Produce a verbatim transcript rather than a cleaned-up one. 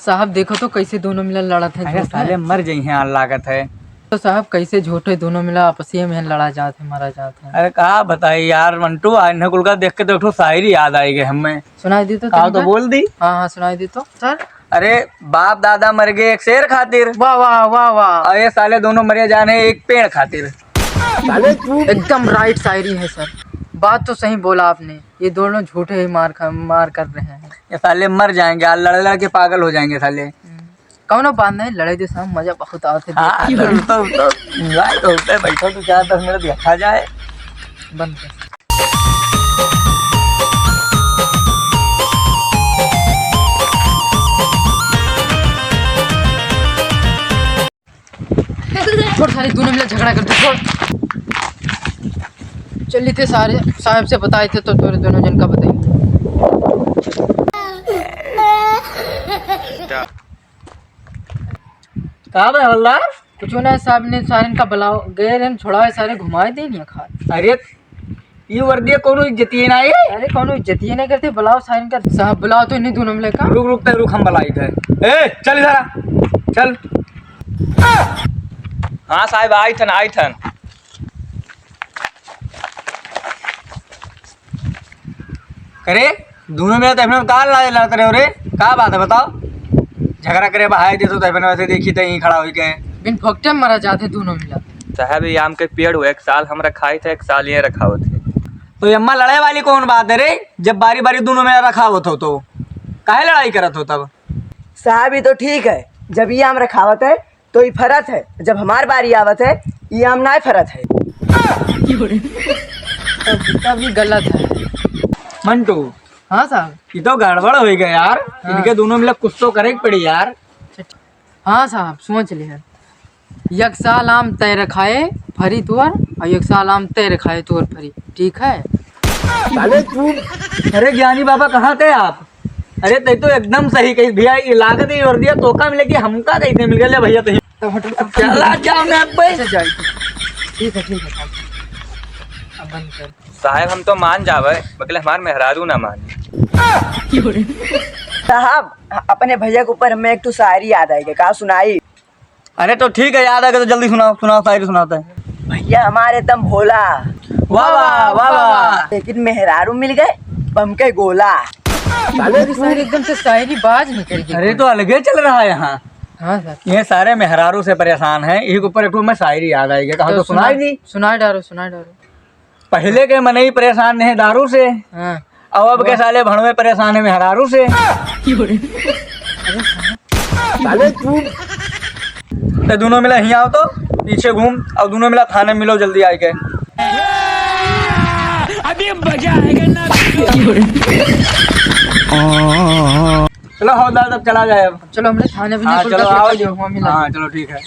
साहब, देखो तो कैसे दोनों मिला लड़त है, अरे झूठ है। साले मर जइहें, आन लागत है। तो साहब, कैसे झूठ है, दोनों मिला आपसी में लड़ा जात है, मारा जात है। अरे का बताई यार मंटू, आ इन्हें कुल का देख के तो एक ठो शायरी याद आइ गए हमें। सुनाई दी तो का तुमका? तो बोल दी। हाँ, हाँ, सुनाई दी तो। सर। अरे, बाप दादा मर गए एक शेर खातिर। वाह, वाह, वाह, वाह। और ये साले दोनों मरे जान है एक पेड़ खातिर। साले तू एकदम right शायरी है सर, बात तो सही बोला आपने। ये दोनों झूठे ही मार खा, मार कर रहे हैं। ये साले मर जाएंगे, आज लड़ लड़ के पागल हो जाएंगे साले। हम्म, कौनो बात नहीं, लड़ाई दे साहब, मजा बहुत आवत है हाँ, देख के। तो, तो, तो enjoy तो होता है, बैठो तो चार दस मिनट देखा जाए। बंद कर। छोड़ सारे, दोनों मिला झगड़ा करते, छोड़। चलित है सारे, साहब से बताइत है तो तोरे दोनों जन का बताई। का बे हवलदार? कुछ ना साहब, ने सारे इनका बुलाओ, गए रहन छुड़ावे, सारे घुमाए दे नहीं खा। अरे ई वर्दिया कौनो इज्जतिये ना है। अरे कौनो इज्जतिये नहीं करते, बुलाओ साइन कर। साहब बुलाओ तो इन्हीं दोनों में लेकर। रुक, रुक, तै रुक, हम बुलाई थे। ए, चल इधर आ, चल। हाँ साहब, आइथन, आइथन। करे, दोनों में तो अपने का लड़ाई लड़ते रहो रे, का बात है बताओ? झगड़ा करे बहाए दे तो तैं वैसे देखी तै यहीं खड़ा होई के। बिन फोकटे में मरा जाते दोनों मिला। साहब, ये आम के पेड़ हुए, एक साल हम रखाई थे, एक साल ये रखावत है। तो यम्मा लड़े वाली कौन बात है रे? जब बारी बारी दोनों में रखावत हो तो काहे लड़ाई करत हो तब? साहब, ये तो ठीक है, जब ये आम रखावत है तो ये फरत है, जब हमार बारी आवत है ये आम ना फरत है। तब, तब ये गलत है। मंटू, हाँ साहब। ये तो गड़बड़ होइ गया यार। हाँ। इनके दोनों मिला कुछ तो करे के पड़ी यार। हाँ साहब, सोच लिहे। एक साल आम तै रखाए फरी तोर और एक साल आम तै रखाए तोर फरी, ठीक है? साले तू, अरे ज्ञानी बाबा, कहाँ थे आप? अरे तै तो एकदम सही कही भैया, ये लागत ही और दिया तोका मिले कि हमका कैसे मिल गया भैया तै। तब हटो, तब चला जाओ ना अब भाई। अच्छा, जाइए। ठीक है, ठीक है, साहब। अब बंद कर। साहब, हम तो मान जावे, मगर हमार मेहरारू ना माने। साहब, अपने भैया के ऊपर हमें एक ठो शायरी याद आइगे, का सुनाई? अरे तो ठीक है, याद आइगे तो जल्दी सुनाओ, सुनाओ, शायरी सुनाते हैं। भैया हमारे एकदम भोला। वाह, वाह, वाह, वाह। लेकिन मेहरारू मिल गए, बम के गोला। साले तू एकदम से शायरी बाज निकल गई। अरे तो अलगे चल रहा है यहाँ। हाँ सर। ये सारे मेहरारू से परेशान हैं, इही के ऊपर एक ठो हमें शायरी याद आइगे, कहा तो तो सुनाई सुना, दी। सुनाई डारो, सुनाई डारो। पहिले के मनई परेशान नहीं दारू से, हाँ। और अब के वाह। साले भड़वे परेशान है मेहरारू से। साले तू। तो दोनों मिला यहीं आओ तो, पीछे घूम, और दोनों मिला थाने मिलो जल्दी आइके। अभी मजा आएगा ना। चलो हवलदार, तब चला जाए अब। चलो हमरे थाने भी हाँ, निकल चलो, के आओ। जो हुआ मिला। हाँ, चलो ठीक है।